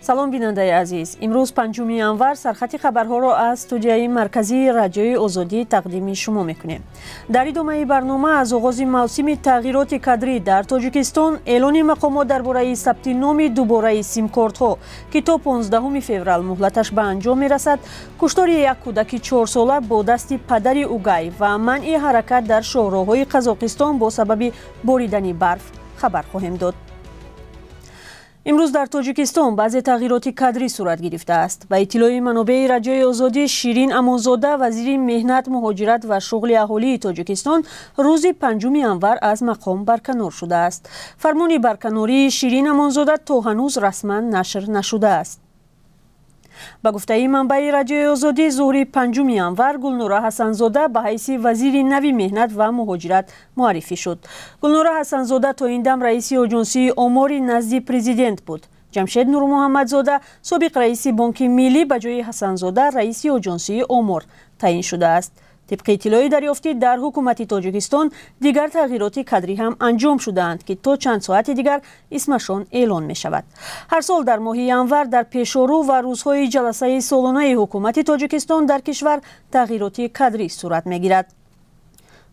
Салом, бинандаи азиз. Имрӯз 5 январ сархати хабарҳоро аз студияи марказии Радиои Озодӣ тақдими шумо мекунем. Дар идомаи барнома аз оғози мавсими тағйироти кадрӣ дар Тоҷикистон, эълони мақомот дар бораи сабти номи дубораи симкортҳо, ки то 15 феврал муҳлаташ ба анҷом мерасад, куштори як кӯдаки 4сола бо дасти падари угай ва манъи ҳаракат дар шоҳроҳҳои Қазоқистон бо сабаби боридани барф хабар хоҳем дод. Имрӯз дар Тоҷикистон баъзе тағйироти кадрӣ сурат гирифтааст. Ба иттилои манобеи Радиои Озодӣ, Ширин Амонзода, вазири меҳнат, муҳоҷират ва шуғли аҳолии Тоҷикистон, рӯзи 5 январ аз мақом барканор шудааст. Фармони барканории Ширин Амонзода то ҳанӯз расман нашр нашудааст. Ба гуфтаи манбаи Радиои Озодӣ, зуҳри 5 январ Гулнора Ҳасанзода ба ҳайси вазири нави меҳнат ва муҳоҷират муаррифӣ шуд. Гулнора Ҳасанзода то ин дам раиси оҷонсии омори назди президент буд. Ҷамшед Нурмуҳаммадзода, собиқ раиси Бонки Миллӣ, ба ҷои Ҳасанзода раиси оҷонсии омор таъин шудааст. Тибқи иттилои дарёфтӣ, дар ҳукумати Тоҷикистон дигар тағйироти кадрӣ ҳам анҷом шудаанд, ки то чанд соати дигар исмашон эълон мешавад. Ҳар сол дар моҳи январ дар пешорӯ ва рӯзҳои ҷаласаи солонаи ҳукумати Тоҷикистон дар кишвар тағйироти кадрӣ сурат мегирад.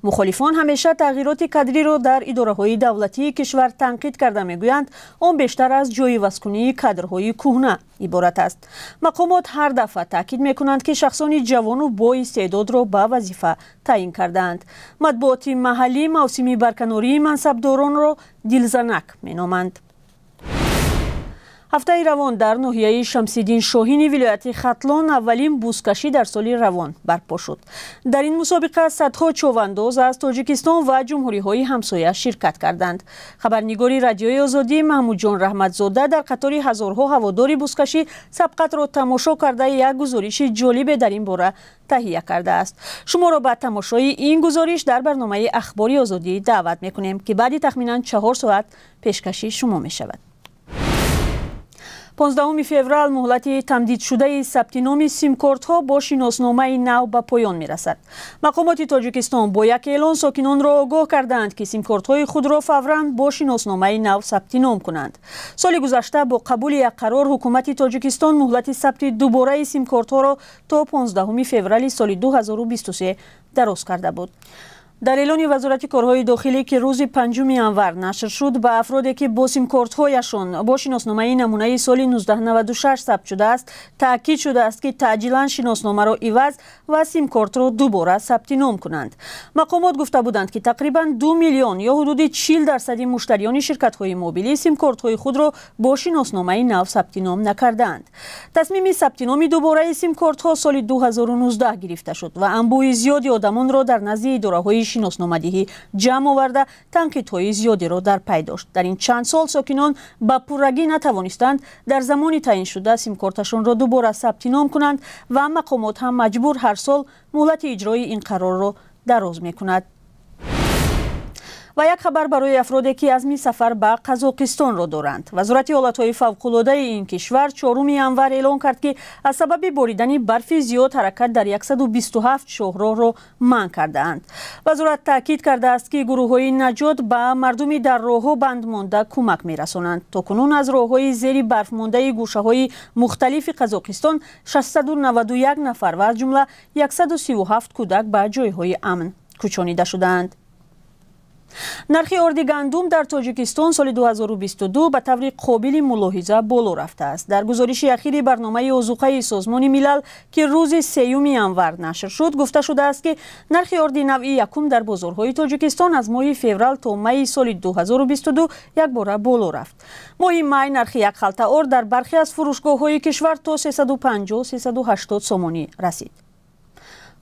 Мухолифон ҳамеша тағйироти кадриро дар идораҳои давлатии кишвар танқид карда мегӯянд, он бештар аз ҷойивазкунии кадрҳои кӯҳна иборат аст. Мақомот ҳар дафъа таъкид мекунанд, ки шахсони ҷавону боистеъдодро ба вазифа таъин кардаанд. Матбуоти маҳаллӣ мавсими барканории мансабдоронро дилзанак меноманд. Ҳафтаи равон дар ноҳияи Шамсиддин Шоҳини вилояти Хатлон аввалин бузкашӣ дар соли равон барпо шуд. Дар ин мусобиқа садҳо човандоз аз Тоҷикистон ва ҷумҳуриҳои ҳамсоя ширкат карданд. Хабарнигори Радиои Озодӣ Маҳмудҷон Раҳматзода дар қатори ҳазорҳо ҳаводори бузкашӣ сабқатро тамошо карда, як гузориши ҷолибе дар ин бора таҳия кардааст. Шуморо ба тамошои ин гузориш дар барномаи Ахбори Озодӣ даъват мекунем, ки баъди тахминан 4 соат пешкаши шумо мешавад. 15 феврал муҳлати тамдидшудаи сабти номи симкортҳо бо шиносномаи нав ба поён мерасад. Мақомоти Тоҷикистон бо як эълон сокинонро огоҳ кардаанд, ки симкортҳои худро фавран бо шиносномаи нав сабти ном кунанд. Соли гузашта бо қабули як қарор ҳукумати Тоҷикистон муҳлати сабти дубораи симкортҳоро то 15 феврали соли 2023 дароз карда буд. Дар эълони Вазорати корҳои дохилӣ, ки рӯзи 5 январ нашр шуд, ба афроде, ки бо симкортҳояшон бо шиносномаи намунаи соли 1996 сабт шудааст, таъкид шудааст, ки таъҷилан шиносномаро иваз ва симкортро дубора сабти ном кунанд. Мақомот гуфта буданд, ки тақрибан 2 миллион ё ҳудуди 40% муштариёни ширкатҳои мобилӣ симкортҳои худро бо шиносномаи нав сабти ном накардаанд. Тасмими сабти номи дубораи симкортҳо соли 2019 гирифта шуд ва анбӯҳи зиёди одамонро дар назди идораҳои шиносномадиҳӣ ҷамъ оварда, танқидҳои зиёдеро дар пай дошт. Дар ин чанд сол сокинон ба пуррагӣ натавонистанд дар замони таъиншуда симкорташонро дубора сабти ном кунанд ва мақомот ҳам маҷбур ҳар сол муҳлати иҷрои ин қарорро дароз мекунад. Ва як хабар барои афроде, ки азми сафар ба Қазоқистонро доранд. Вазорати ҳолатҳои фавқулодаи ин кишвар 4 январ эълон кард, ки аз сабаби боридани барфи зиёд ҳаракат дар 127 шоҳроҳро манъ кардаанд. Вазорат таъкид кардааст, ки гурӯҳҳои наҷот ба мардуми дар роҳҳо банд монда кӯмак мерасонанд. То кунун аз роҳҳои зери барфмондаи гӯшаҳои мухталифи Қазоқистон 691 нафар ва аз ҷумла 137 кӯдак ба ҷойҳои амн кӯчонида шудаанд. Нархи орди гандум дар Тоҷикистон соли 2022 ба таври қобили мулоҳиза боло рафтааст. Дар гузориши ахири барномаи озуқаи Созмони Милал, ки рӯзи 3 январ нашр шуд, гуфта шудааст, ки нархи орди навъи якум дар бозорҳои Тоҷикистон аз моҳи феврал то майи соли 2022 якбора боло рафт. Моҳи май нархи як халта орд дар бархе аз фурӯшгоҳҳои кишвар то 350-380 сомонӣ расид.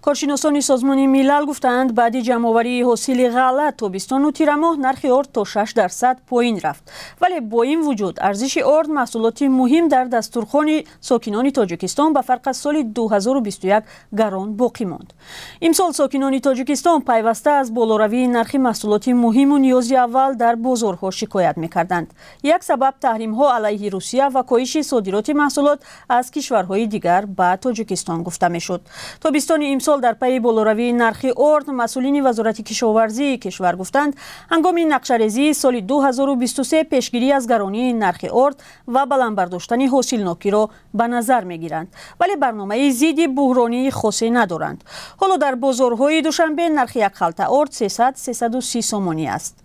Коршиносони Созмони Милал гуфтаанд, баъди ҷамъоварии ҳосили ғалла тобистону тирамоҳ нархи орд то 6% поин рафт. Вале бо ин вуҷуд арзиши орд, маҳсулоти муҳим дар дастурхони сокинони Тоҷикистон, ба фарқ аз соли 2021 гарон боқӣ монд. Имсол сокинони Тоҷикистон пайваста аз болоравии нархи маҳсулоти муҳиму ниёзи аввал дар бозорҳо шикоят мекарданд. Як сабаб таҳримҳо алайҳи Русия ва коҳиши содироти маҳсулот аз кишварҳои дигар ба Тоҷикистон гуфта мешуд. Тобистони имсол Имсол дар пайи болоравии нархи орд масъулини Вазорати кишоварзии кишвар гуфтанд, ҳангоми нақшарезии соли 2023 пешгирӣ аз гаронии нархи орд ва баланд бардоштани ҳосилнокиро ба назар мегиранд, вале барномаи зидди буҳронии хосе надоранд. Ҳоло дар бозорҳои Душанбе нархи як халта орд 300-330 сомонӣ аст.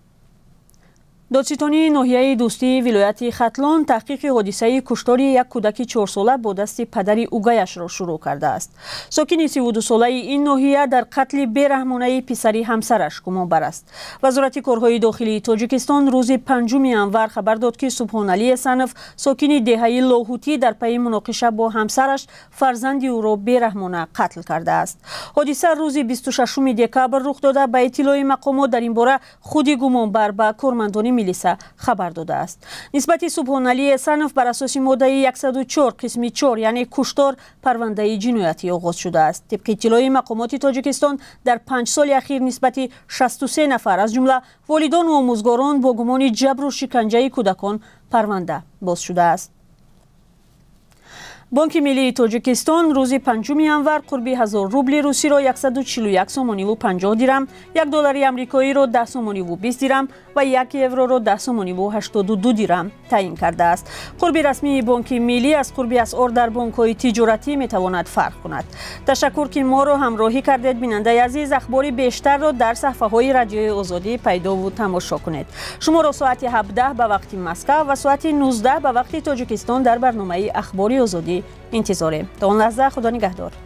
Додситонии ноҳияи Дӯстии вилояти Хатлон таҳқиқи ҳодисаи куштори як кӯдаки 4-сола бо дасти падари угаяшро шурӯъ кардааст. Сокини 32-солаи ин ноҳия дар қатли бераҳмонаи писари ҳамсараш гумонбар аст. Вазорати корҳои дохилии Тоҷикистон рӯзи 5 январ хабар дод, ки Субҳоналӣ Эсанов, сокини деҳаи Лоҳутӣ, дар пайи муноқиша бо ҳамсараш фарзанди ӯро бераҳмона қатл кардааст. Ҳодиса рӯзи 26 декабр рух дода. Ба иттилои мақомот, дар ин бора худи гумонбар ба кормандони милиса хабар додааст. Нисбати Субҳоналӣ Эсанов бар асоси моддаи 104 қисми 4, яъне куштор, парвандаи ҷиноятӣ оғоз шудааст. Тибқи иттилои мақомоти Тоҷикистон, дар 5 соли ахир нисбати 63 нафар, аз ҷумла волидону омӯзгорон, бо гумони ҷабру шиканҷаи кӯдакон парванда боз шудааст. Бонки миллии Тоҷикистон рӯзи 5 январ қурби 1000 рубли русиро 141 сомониву 50 дирам, 1 доллари амрикоиро 10 сомониву 20 дирам ва 1 евроро 10 сомониву 82 дирам таъин кардааст. Қурби расмии Бонки миллӣ аз қурби асъор дар бонкҳои тиҷоратӣ метавонад фарқ кунад. Ташаккур, ки моро ҳамроҳӣ кардед. Бинандаи азиз, ахбори бештарро дар саҳфаҳои Радиои Озодӣ пайдову тамошо кунед. Шуморо соати 17 ба вақти Москав ва соати 19 ба вақти Тоҷикистон дар барномаи Ахбори Озодӣ интизорем. То он лаҳза, Худо нигаҳдор.